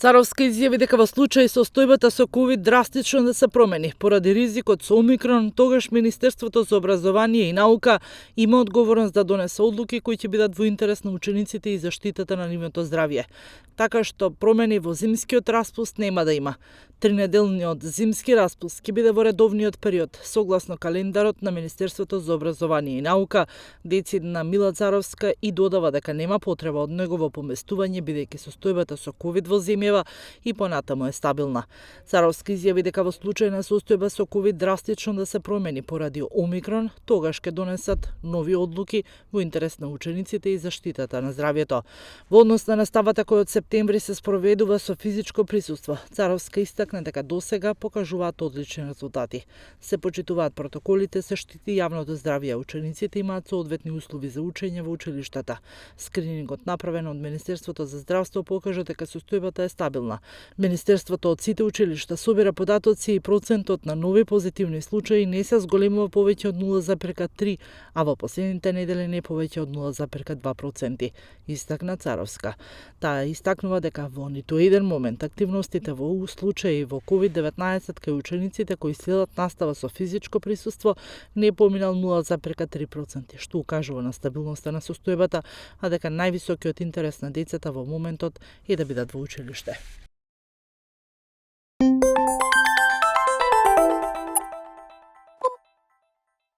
Царовска изјави дека во случај состојбата со ковид драстично да се промени поради ризикот со омикрон, тогаш Министерството за образование и наука има одговорност да донесе одлуки кои ќе бидат во интерес на учениците и заштитата на нивното здравје. Така што промени во зимскиот распуст нема да има. Тринеделниот зимски распуст ќе биде во редовниот период, согласно календарот на Министерството за образование и наука. Децидна Мила Царовска и додава дека нема потреба од негово поместување бидејќи состојбата со ковид во земјава и понатаму е стабилна. Царовска изјави дека во случај на состојба со ковид драстично да се промени поради омикрон, тогаш ќе донесат нови одлуки во интерес на учениците и заштитата на здравјето. Во однос на наставата која од септември се спроведува со физичко присуство, Царовска истакна дека досега покажуваат одлични резултати. Се почитуваат протоколите, се штити јавното здравје, а учениците имаат соодветни услови за учење во училиштата. Скринингот направен од Министерството за здравство покажа дека состојбата е стабилна. Министерството од сите училишта собира податоци и процентот на нови позитивни случаи не се зголемува повеќе од 0,3, а во последните недели не повеќе од 0,2%, истакна Царовска. Таа истакнува дека во ниту еден момент активностите во случаи во COVID-19 кај учениците кои следат настава со физичко присуство не поминал 0,3%, што укажува на стабилноста на состојбата, а дека највисокиот интерес на децата во моментот е да бидат во училиште.